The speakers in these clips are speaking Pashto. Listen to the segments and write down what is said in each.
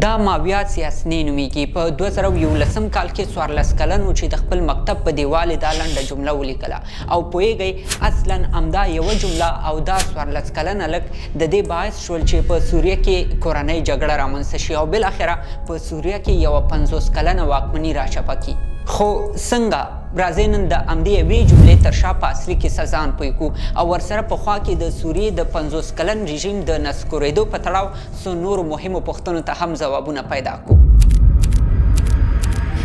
دا ماویا سیاسنې نومېږي. په 2011 کال کې 14 کلن و چې د خپل مکتب په دیوال یې دا لنډه جمله ولیکله او پوهېږئ اصلا همدا یوه جمله او دا 14 کلن هلک د دې باعث شول چې په سوریه کې کورنۍ جګړه رامنځته شي او بالاخره په سوریه کې یوه 50 کلنه واکمني راچپه کړي. خو څنګه؟ راځئ نن د همدې یوې جملې تر شا په اصلي کیسه ځان پوه کړو او ورسره په خوا کې د سوریې د 50 کلن رژیم د نسکورېدو په تړاو څو نورو مهمو پوښتنو ته هم ځوابونه پیدا کړو.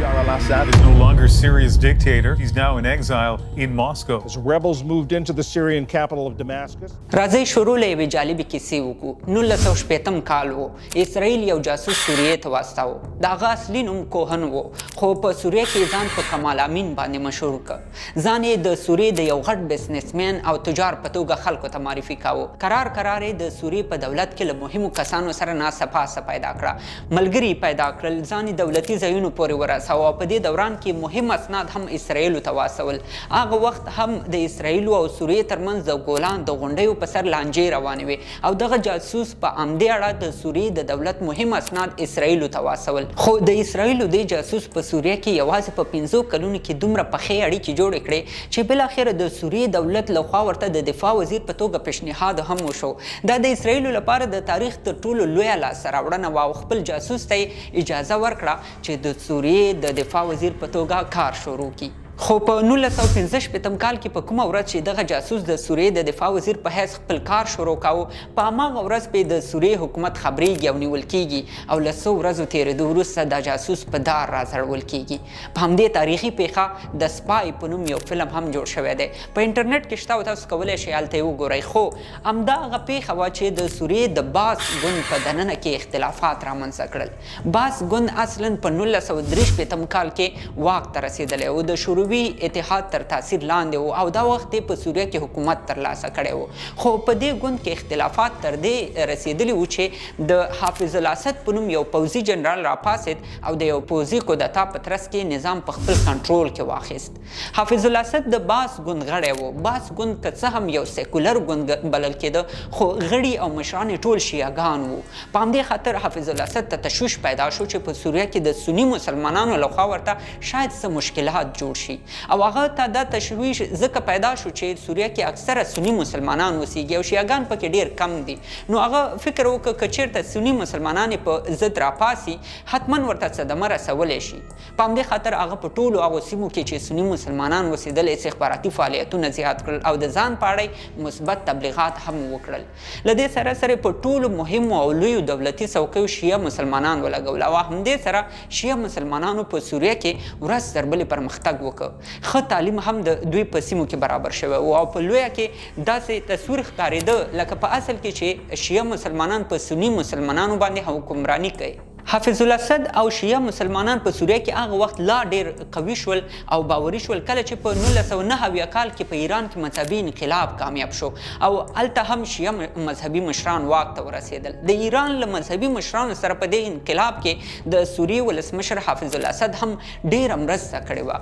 Bashar al-Assad is no longer Syria's dictator. He's now in exile in Moscow. As rebels moved into the Syrian capital of Damascus. راځئ شروع له یوې جالبې کیسې وکړو. 1960 کال و. اسرائیل یو جاسوس سوریې ته واستاوه. د هغه اصلي نوم کوهن و، خو په سوریه کې ځان په کمال امین باندې مشهور کړ. ځان یې د سوریې د یو غټ بزنسمن او تجار په توګه خلکو ته معرفي کاوه. کرار کرار یې د سوریې په دولت کې له مهمو کسانو سره ناسته پاسته پیدا کړه، ملګري یې پیدا کړل، ځان یې دولتي ځایونو پورې ورساوه او په دې دوران کې مهم اسناد هم اسرائیلو ته واستول. هغه وخت هم د اسرائیلو او سوریې ترمنځ د ګولان د غونډیو په سر لانجې روانې وې او دغه جاسوس په همدې اړه د سوریې د دولت مهم اسناد اسرائیلو ته واستول. خو د اسرائیلو دې جاسوس په سوریه کې یوازې په 5 کلونو کې دومره پخې اړیکې جوړې کړې چې بالاخره د سوریې دولت له خوا ورته د دفاع وزیر په توګه پیشنهاد هم وشو. دا د اسرائیلو لپاره د تاریخ تر ټولو لویه لاسته راوړنه وه او خپل جاسوس ته یې اجازه ورکړه چې د سوریې د دفاع وزیر په توګه کار شروع کړي. خو په 1965 کال کې په کومه ورځ چې دغه جاسوس د سوریې د دفاع وزیر په حیث خپل کار شروع کاوه، په هماغه ورځ پرې د سوریې حکومت خبرېږي او نیول کېږي او له څو ورځو تېرېدو وروسته دا جاسوس په دار راځړول کېږي. په همدې تاریخي پېښه د سپای په نوم یو فلم هم جوړ شوی دی، په انټرنېټ کې شته او تاسو کولی شئ هلته یې وګورئ. خو همدا هغه پېښه وه چې د سوریې د بعث ګوند په دننه کې اختلافات رامنځته کړل. بعث ګوند اصلاً په 1963 کال کې واک ته رسېدلی و، د شوروي اتحاد تر تاثیر لاندې و او دا وخت یې په سوریه کې حکومت ترلاسه کړی و. خو په دې ګوند کې اختلافات تر دې رسېدلي وو چې د حافظ الاسد په نوم یو پوځي جنرال راپاڅېد او د یوه پوځي کودتا په ترڅ کې نظام په خپل کنټرول کې واخیست. حافظ الاسد د بعث ګوند غړی و. بعث ګوند که څه هم یو سیکولر ګوند بلل کېده، خو غړي او مشران یې ټول شیعه ګان وو. په همدې خاطر حافظ الاسد ته تشویش پیدا شو چې په سوریه کې د سني مسلمانانو له خوا ورته شاید څه مشکلات جوړ شي او هغه ته دا تشویش ځکه پیدا شو چې سوریه کې اکثره سني مسلمانان اوسیږي او شیعه ګان پکې ډېر کم دي، نو هغه فکر وکړ که چېرته سني مسلمانان یې په ضد راپاڅي حتما ورته صدمه رسولی شي. په همدې خاطر هغه په ټولو هغو سیمو کې چې سني مسلمانان اوسېدل استخباراتي فعالیتونه زیات کړل او د ځان په اړه یې مثبت تبلیغات هم وکړل. له دې سره سره یې په ټولو مهمو او لویو دولتي څوکیو شیعه مسلمانان ولګول او همدې سره شیعه مسلمانانو په سوریه کې ورځ تر بلې پرمختګ وکړ. ښه تعلیم هم د دوی په سیمو کې برابر شوی و او په لویه کې داسې تصویر ښکارېده لکه په اصل کې چې شیعه مسلمانان په سني مسلمانانو باندې حکمراني کوي. حافظ الاسد او شیعه مسلمانان په سوریه کې هغه وخت لا ډېر قوي شول او باوري شول کله چې په 1979 کال کې په ایران کې مذهبي انقلاب کامیاب شو او هلته هم شیعه مذهبي مشران واک ته ورسېدل. د ایران له مذهبي مشرانو سره په دې انقلاب کې د سوریې ولسمشر حافظ الاسد هم ډېره مرسته کړې وه.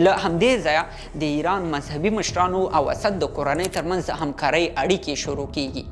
له همدې ځایه د ایران مذهبي مشرانو او اسد د کورنۍ ترمنځ د همکارۍ اړیکې شروع کېږي.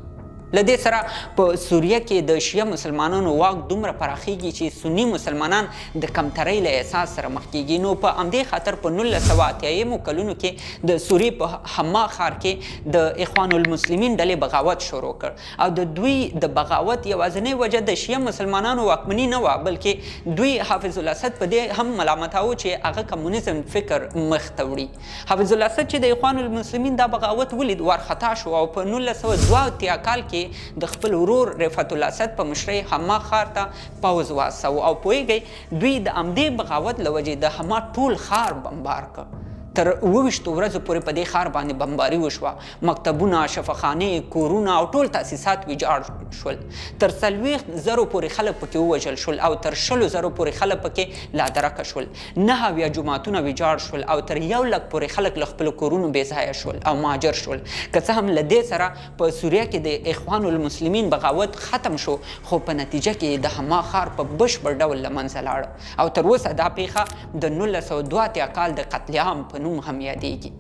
له دې سره په سوریه کې د شیعه مسلمانانو واک دومره پراخیږي چې سني مسلمانان د کمترۍ له احساس سره مخ کیږي، نو په همدې خاطر په 1980 کلونو کې د سوریې په حما ښار کې د اخوان المسلمین ډلې بغاوت شروع کړ او د دوی د بغاوت یوازنۍ وجه د شیعه مسلمانانو واکمني نه وه، بلکې دوی حافظ الاسد په دې هم ملامتاوه چې هغه کمونیزم فکر مخ ته وړي. حافظ الاسد چې د اخوان المسلمین دا بغاوت ولید، وارخطا شو او په 1982 کال کې د خپل ورور رفعت الاسد په مشرۍ حما ښار ته پوځ واستاوه او پوهېږئ دوی د همدې بغاوت له وجې د حما ټول ښار بمبار کړ. تر 27 ورځو پورې په دې ښار باندې بمباري وشوه، مکتبونه، شفاخانې، کورونه او ټول تاسیسات ویجاړ شول. تر 40 زرو پورې خلک پکې ووژل شول او تر 20 زرو پورې خلک پکې لادرکه شول. 79 جوماتونه ویجاړ شول او تر 1 لک پورې خلک له خپلو کورونو بې ځایه شول او مهاجر شول. که څه هم له دې سره په سوریه کې د اخوان المسلمین بغاوت ختم شو، خو په نتیجه کې یې د حما ښار په بشپړ ډول له منځه لاړ او تر اوسه دا پېښه د 1982 کال د قتل عام په نوم هم یادېږي.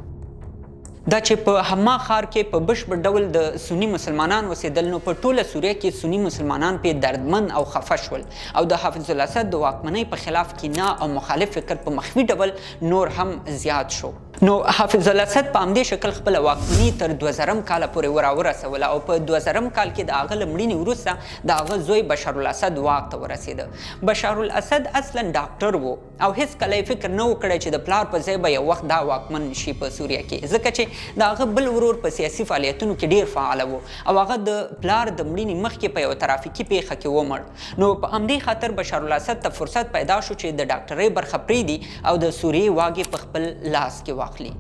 دا چې په حما ښار کې په بشپړ ډول د سني مسلمانان اوسېدل، نو په ټوله سوریه کې سني مسلمانان پرې دردمن او خفه شول او د حافظ الاسد د واکمنۍ په خلاف کینه او مخالف فکر په مخفي ډول نور هم زیات شو. نو حافظ الاسد په همدې شکل خپله واکمني تر 2000 کاله پورې وراورسوله او په 2000 کال کې د هغه له مړینې وروسته د هغه زوی بشارالاسد واک ته ورسېده. بشارالاسد اصلا ډاکټر و او هیڅکله یې فکر نه و کړی چې د پلار په ځای به یو وخت دا واکمن شي په سوریه کې، ځکه چې د هغه بل ورور په سیاسي فعالیتونو کې ډیر فعال و او هغه د پلار د مړینې مخکې په یوه ترافیکي پیښه کې ومړ. نو په همدې خاطر بشارالاسد ته فرصت پیدا شو چې د ډاکټرۍ برخه پرېږدي او د سوریې واګې په خپل لاس کې واخلي.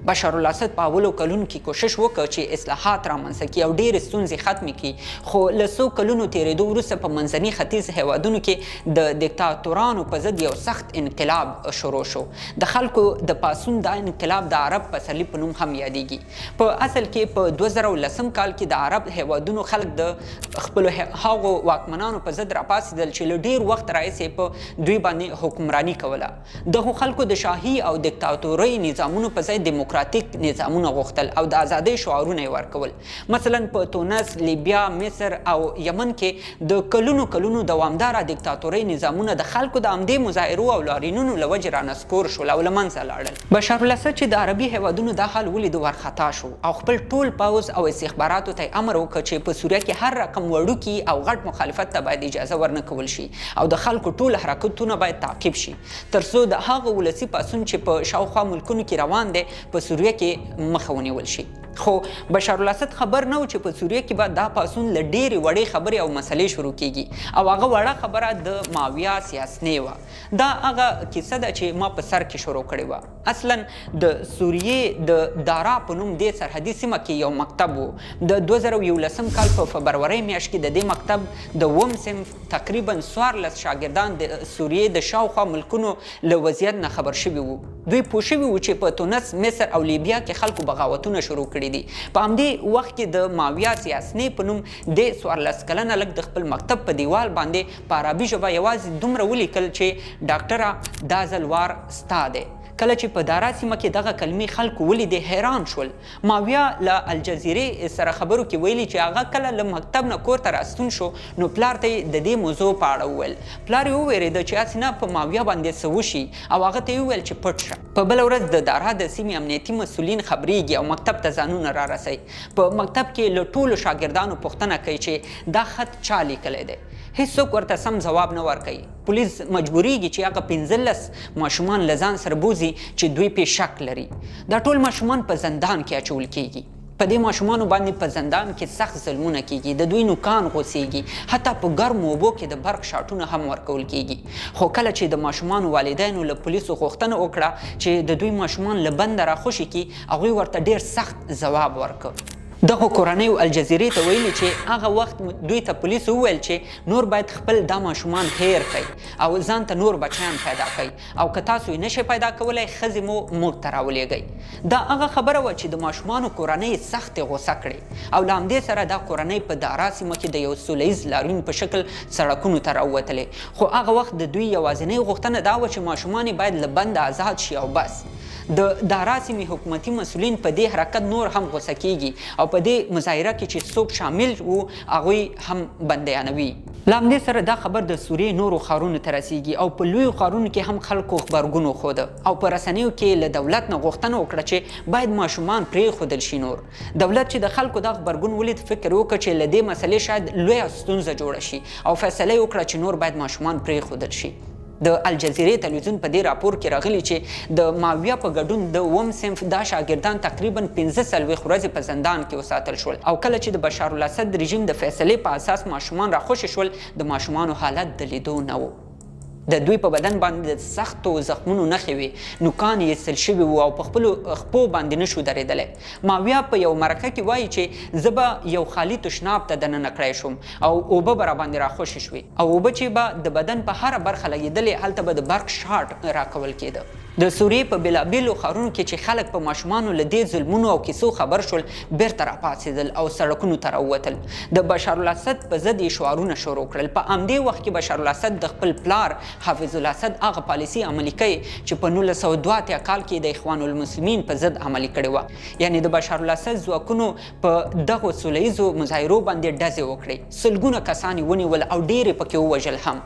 بشارالاسد په اولو کلونو کې کوشش وکړ چې اصلاحات رامنځته کړي او ډېرې ستونزې ختمې کړي، خو له څو کلونو تېرېدو وروسته په منځني ختیځ هېوادونو کې د دیکتاتورانو په ضد یو سخت انقلاب شروع شو. د خلکو د پاڅون دا انقلاب د عرب پسرلي په نوم هم یادېږي. په اصل کې په 2010 کال کې د عرب هېوادونو خلک د خپلو هغو واکمنانو په ضد راپاڅېدل چې له ډېر وخت راهیسې په دوی باندې حکمراني کوله. دغو خلکو د شاهي او دیکتاتورۍ نظامونو په ځای دیموکراتیک نظامونه غوښتل او د ازادۍ شعارونه یې ورکول. مثلا په تونس، لیبیا، مصر او یمن کې د کلونو کلونو دوامداره دیکتاتورۍ نظامونه د خلکو د همدې مظاهرو او لاریونونو له وجې رانسکور شول او له منځه لاړل. بشارالاسد چې د عربي هېوادونو دا حال ولید وارخطا شو او خپل ټول پوځ او استخباراتو ته یې امر وکړ چې په سوریه کې هر رقم وړوکي او غټ مخالفت ته باید اجازه ورنه کول شي او د خلکو ټول حرکتونه باید تعقیب شي تر څو د هغه ولسي پاڅون چې په شاوخوا ملکونو کې روان دی په سوریه کې مخه ونیول شي. خو بشارالاسد خبر نه و چې په سوریه کې به دا پاڅون له ډېرې وړې خبرې او مسلې شروع کیږي او هغه وړه خبره د معاویه سیاسنې وه. دا هغه کیسه ده چې ما په سر کې شروع کړې وه. اصلا د سوریې د دارا په نوم دې سرحدي سیمه کې یو مکتب و. د 2011 کال په فبرورۍ میاشت کې د دې مکتب د اووم صنف تقریبا 14 شاګردان د سوریې د شاوخوا ملکونو له وضعیت نه خبر شوي وو. دوی پوه شوي وو چې په تونس، مصر او لیبیا کې خلکو بغاوتونه شروع کړي دي. په همدې وخت کې د معاویه سیاسنې په نوم دې 14 کلن هلک د خپل مکتب په دیوال باندې په عربي ژبه یوازې دومره ولیکل چې ډاکټره دا ځل وار ستا دی. کله چې په دارا سیمه کې دغه کلمې خلکو ولیدې حیران شول. معاویه له الجزیرې سره خبرو کې ویلي چې هغه کله له مکتب نه کور ته راستون شو نو پلار ته یې د دې موضوع په اړه وویل. پلار یې ووېرېده چې هسې نه په معاویه باندې څه وشي او هغه ته یې وویل چې پټ شه. په بله ورځ د دارا د سیمې امنیتي مسؤلین خبرېږي او مکتب ته ځانونه رارسوي. په مکتب کې له ټولو شاګردانو پوښتنه کوي چې دا خط چا لیکلی دی. هیڅوک ورته سم ځواب نه ورکوي. پولیس مجبوریږي چې هغه 15 ماشومان له ځان سره بوځي چې دوی پې شک لري. دا ټول ماشومان په زندان کې اچول کیږي. په دې ماشومانو باندې په زندان کې سخت ظلمونه کیږي، د دوی نوکان غوڅیږي، حتی په ګرمو اوبو کې د برق شاټونه هم ورکول کیږي. خو کله چې د ماشومانو والدینو له پولیسو غوښتنه وکړه چې د دوی ماشومان له بنده راخوشي کړي، هغوی ورته ډیر سخت ځواب ورکړ. دغو کورنیو الجزیرې ته ویلي چې هغه وخت دوی ته پولیسو وویل چې نور باید خپل دا ماشومان هیر کړئ او ځان ته نور بچیان پیدا کړئ او که تاسو یې نشئ پیدا کولی ښځې مو موږ ته راولیږئ. دا هغه خبره وه چې د ماشومانو کورنۍ یې سختې غوسه کړې او له همدې سره دا کورنۍ په دارا سیمه کې د یو سوله ییز لاریون په شکل سړکونو ته راووتلې، خو هغه وخت د دوی یوازینۍ غوښتنه دا وه چې ماشومان یې باید له بنده ازاد شي او بس. د دارا سیمې حکومتي مسؤلین په دې حرکت نور هم غوسه کیږي او په دې مظاهره کې چې څوک شامل وو هغوی هم بندیانوي. له همدې سره دا خبر د سوریې نورو ښارونو ته رسیږي او په لویو ښارونو کې هم خلکو غبرګون وښوده او په رسنیو کې له دولت نه غوښتنه وکړه چې باید ماشومان پرېښودل شي. نور دولت چې د خلکو دا غبرګون ولید فکر یې وکړ چې له دې مسلې شاید لویه ستونزه جوړه شي او فیصله یې وکړه چې نور باید ماشومان پرېښودل شي. د الجزیرې تلویزیون په دې راپور کې راغلي چې د معاویه په ګډون د اووم صنف دا شاګردان تقریبا 45 ورځې په زندان کې وساتل شول او کله چې د بشارالاسد رژیم د فیصلې په اساس ماشومان راخوشې شول د ماشومانو حالت د لیدو نه و. د دوی په بدن باندې د سختو زخمونو نښې وې، نوکان یې ایستل شوي وو او په خپلو خپو باندې نشو درېدلی. معاویه په یوه مرکه کې وایي چې زه به یو خالي تشناب ته دننه کړای شوم او اوبه به راباندې راخوشې شوې او اوبه چې به د بدن په هره برخه لګېدلې هلته به د برق شارټ راکول کېده. د سوریې په بېلابېلو ښارونو کې چې خلک په ماشومانو له دې ظلمونو او کیسو خبر شول، بیرته راپاڅېدل او سړکونو ته راووتل. د بشارالاسد په ضد یې شعارونه شروع کړل. په همدې وخت کې بشارالاسد د خپل پلار حافظ الاسد هغه پالیسي عملي کوي چې په 1982 کال کې د اخوان المسلمین په ضد عملي کړې وه. یعنې د بشارالاسد ځواکونو په دغو سوله ییزو مظاهرو باندې ډزې وکړې، سلګونه کسان یې ونیول او ډېر یې پکې ووژل هم.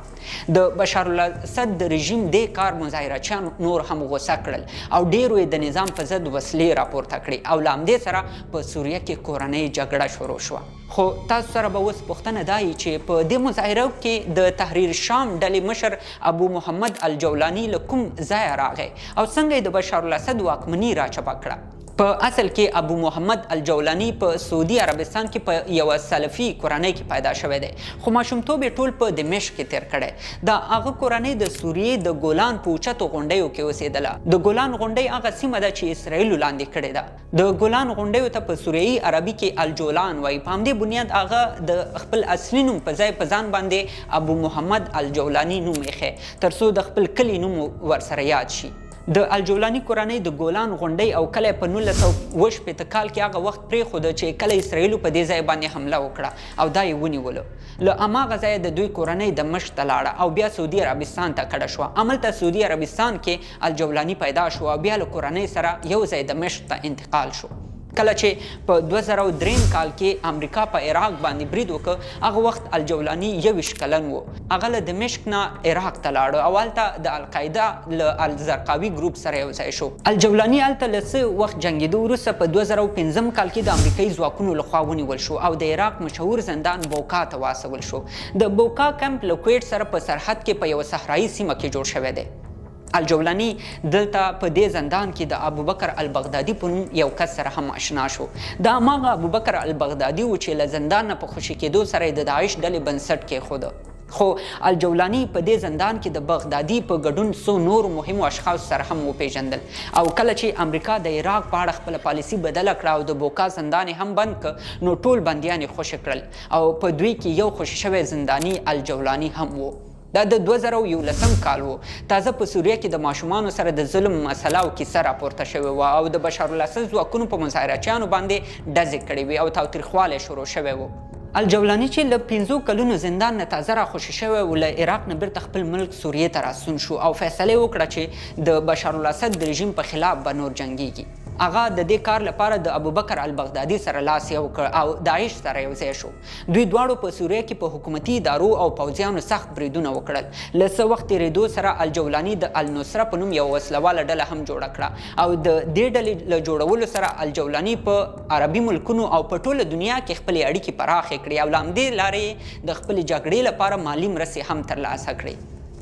د بشارالاسد د رژیم دې کار مظاهره چیان نور هم غوسه کړل او ډېرو یې د نظام په ضد وسلې راپورته کړې او له همدې سره په سوریه کې کورنۍ جګړه شروع شوه. خو تاسو سره به اوس پوښتنه دا وي چې په دې مظاهرو کې د تحریر شام ډلې مشر ابو محمد الجولاني له کوم ځایه راغی او څنګه یې د بشارالاسد واکمني راچپه کړه؟ په اصل کې ابو محمد الجولاني په سعودي عربستان کې په یوه سلفي کورنۍ کې پیدا شوی دی، خو ماشومتوب یې ټول په دمشق کې تېر کړی. د هغه کورنۍ د سوریې د ګولان په اوچتو غونډیو کې اوسېدله. د ګولان غونډۍ هغه سیمه ده چې اسراییلو لاندې کړې ده. د ګولان غونډیو ته په سوریایي عربي کې الجولان وایي. په همدې بنیاد هغه د خپل اصلي نوم په ځای په ځان باندې ابو محمد الجولاني نوم ایښی، تر څو د خپل کلي نوم ورسره یاد شي. د الجولاني کورنۍ د ګولان غونډۍ او کلی په 1967 کال کې هغه وخت پرېښوده چې کله اسراییلو په دې ځای باندې حمله وکړه او دا یې ونیولو. له هماغه ځایه د دوی کورنۍ دمشق ته لاړه او بیا سعودي عربستان ته کډه شوه. هملته سعودي عربستان کې الجولاني پیدا شو او بیا له کورنۍ سره یو ځای دمشق ته انتقال شو. کله چې په 2003 کال کې امریکا په عراق باندې برید وکړ، هغه وخت الجولاني 21 کلن و. هغه له دمشق نه عراق ته لاړ او هلته د القاعده له الزرقاوي ګروپ سره یو ځای شو. الجولاني هلته له څه وخت جنګېدو وروسته په 2005 کال کې د امریکایي ځواکونو لخوا ونیول شو او د عراق مشهور زندان بوکا ته واستول شو. د بوکا کمپ له کویټ سره په سرحد کې په یوه صحرایي سیمه کې جوړ شوی دی. الجولاني دلته په دې زندان کې د ابوبکر البغدادي په نوم یو کس سره هم آشنا شو. دا هماغه ابوبکر البغدادي و چې له زندان نه په خوشې کېدو سره یې د داعش ډلې بنسټ کېښوده. خو الجولاني په دې زندان کې د بغدادي په ګډون څو نورو مهمو اشخاصو سره هم وپېژندل او کله چې امریکا د عراق په اړه خپله پالیسي بدله کړه او د بوکا زندان یې هم بند کړ، نو ټول بندیان یې خوشې کړل او په دوی کې یو خوشې شوی زنداني الجولاني هم و. دا د 2011 کال و. تازه په سوریه کې د ماشومانو سره د ظلم مسله او کیسه راپورته شوې وه او د بشارالاسد ځواکونو په مظاهره چیانو باندې ډزې کړې وې او تاوتریخوالی شروع شوی و. الجولاني چې له 5 کلونو زندان نه تازه راخوشې شوی و، له عراق نه بیرته خپل ملک سوریې ته راستون شو او فیصله یې وکړه چې د بشارالاسد د رژیم په خلاف به نور جنګیږي. هغه د دې کار لپاره د ابوبکر البغدادي سره لاس یو کړ او داعش سره یو ځای شو. دوی دواړو په سوریه کې په حکومتي ادارو او پوځیانو سخت بریدونه وکړل. له څه وخت تېرېدو سره الجولاني د النصره په نوم یوه وسلواله ډله هم جوړه کړه او د دې ډلې له جوړولو سره الجولاني په عربي ملکونو او په ټوله دنیا کې خپلې اړیکې پراخې کړې او له همدې لارې یې د خپلې جګړې لپاره مالي مرستې هم ترلاسه کړې.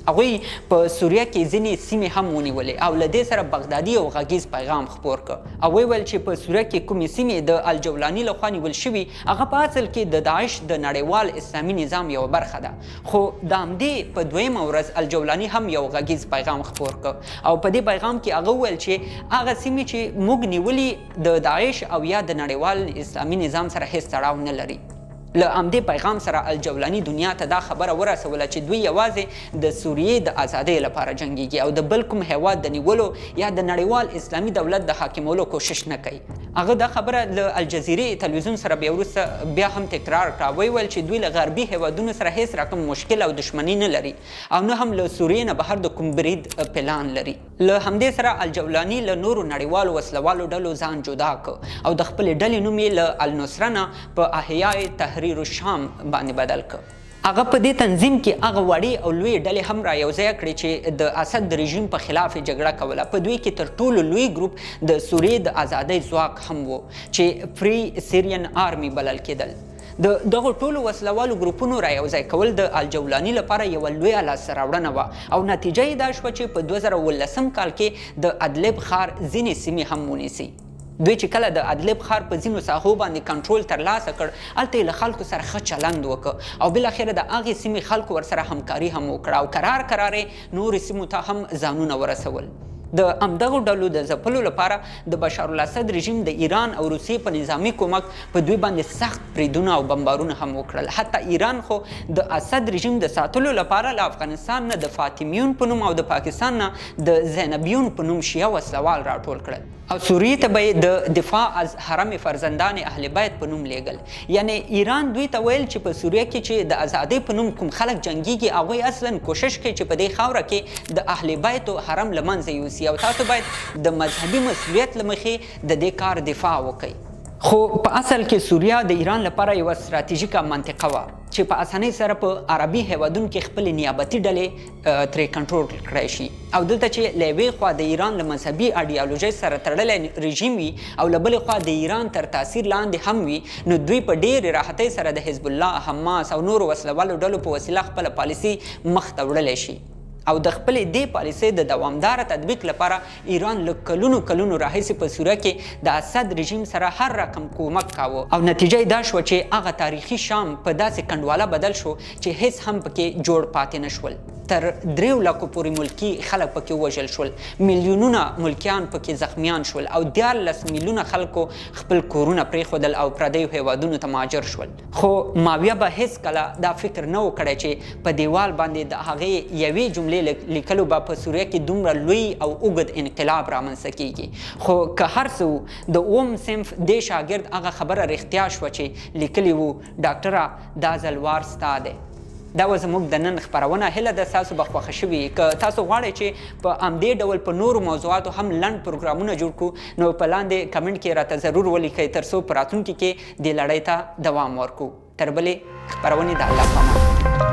هغوی په سوریه کې ځینې سیمې هم ونیولې او له دې سره بغدادي یو غږیز پیغام خپور کړ او ویې ویل چې په سوریه کې کومې سیمې د الجولاني لخوا نیول شوي، هغه په اصل کې د داعش د نړیوال اسلامي نظام یوه برخه ده. خو د همدې په دویمه ورځ الجولاني هم یو غږیز پیغام خپور کړ او په دې پیغام کې هغه وویل چې هغه سیمې چې موږ نیولي د داعش او یا د نړیوال اسلامي نظام سره هیڅ تړاو نه لري. له همدې پیغام سره الجولاني دنیا ته دا خبره ورسوله چې دوی یوازې د سوریې د ازادۍ لپاره جنګیږي او د بل کوم هیواد د نیولو یا د نړیوال اسلامي دولت د حاکمولو کوشش نه کوي. هغه دا خبره له الجزیرې تلویزیون سره بیا وروسته بیا هم تکرار کړه، ویې ویل چې دوی له غربي هیوادونو سره هیڅ رقم مشکل او دښمني نه لري او نه هم له سوریې نه بهر د کوم برید پلان لري. له همدې سره الجولاني له نورو نړیوالو وسلوالو ډلو ځان جدا کړ او د خپلې ډلې نوم یې له النصره نه په احیاء تحریر الشام باندې بدل کړ. هغه په دې تنظیم کې هغه وړې او لویې ډلې هم را یوځای کړې چې د اسد د رژیم په خلاف یې جګړه کوله. په دوی کې تر ټولو لوی ګروپ د سوریې د ازادۍ ځواک هم و چې فري سیرین آرمي بلل کېدل. د دغو ټولو وسلوالو ګروپونو را یوځای کول د الجولاني لپاره یوه لویه لاسته راوړنه وه او نتیجه یې دا شوه چې په 2017 کال کې د ادلب ښار ځینې سیمې هم ونیسي. دوی چې کله د ادلب ښار په ځینو ساحو باندې کنټرول ترلاسه کړ، هلته یې له خلکو سره ښه چلند وکړ او بالاخره د هغې سیمې خلکو ورسره همکاري هم وکړه او کرار کرار یې نورو سیمو ته هم ځانونه ورسول. د همدغو ډلو د ځپلو لپاره د بشارالاسد رژیم د ایران او روسیې په نظامي کومک په دوی باندې سخت بریدونه او بمبارونه هم وکړل. حتی ایران خو د اسد رژیم د ساتلو لپاره له افغانستان نه د فاطمیون په نوم او د پاکستان نه د زینبیون په نوم شیعه وسلوال راټول کړل او سوریې ته به یې د دفاع از حرم فرزندان اهل بیت په نوم لیږل. یعنې ایران دوی ته ویل چې په سوریه کې چې د ازادۍ په نوم کوم خلک جنګیږي، هغوی اصلا کوشش کوي چې په دې خاوره کې د اهل بیتو حرم له منځه یوسي او تاسو باید د مذهبي مسؤلیت له مخې د دې کار دفاع وکړئ. خو په اصل کې سوریه د ایران لپاره یوه ستراتیژیکه منطقه وه چې په اسانۍ سره په عربي هیوادونو کې خپلې نیابتي ډلې ترې کنټرول کړای شي او دلته چې له یوې خوا د ایران له مذهبي ایډیالوژۍ سره تړلی رژیم وي او له بلې خوا د ایران تر تاثیر لاندې هم وي، نو دوی په ډېرې راحتۍ سره د حزب الله، حماس او نورو وسله والو ډلو په وسیله خپله پالیسي مخته وړلی شي. او د خپلې دې پالیسۍ د دوامداره تطبیق لپاره ایران له کلونو کلونو راهیسې په سوریه کې د اسد رژیم سره هر رقم کومک کاوه او نتیجه یې دا شوه چې هغه تاریخي شام په داسې کنډواله بدل شو چې هیڅ هم پکې جوړ پاتې نه شول. تر دریو لکو پورې ملکي خلک پکې ووژل شول، میلیونونه ملکیان پکې زخمیان شول او 13 میلیونه خلکو خپل کورونه پرېښودل او پردیو هیوادونو ته مهاجر شول. خو معاویه به هیڅکله دا فکر نه و کړی چې په دیوال باندې د هغې یوې جملې لیکلو به په سوریه کې دومره لوی او اوږد انقلاب رامنځته کیږي. خو که هر څه وو، د اووم صنف دې شاګرد هغه خبره رښتیا شوه چې لیکلي وو، ډاکټره دا ځل وار ستا دی. دا وه زموږ د نن خپرونه. هیله ده ستاسو به خوښه شوي. که تاسو غواړئ چې په همدې ډول په نورو موضوعاتو هم لنډ پروګرامونه جوړ کړو، نو په لاندې کمنټ کې راته ضرور ولیکئ تر څو په راتلونکي کې دې لړۍ ته دوام ورکړو. تر بلې خپرونې د الله په امان.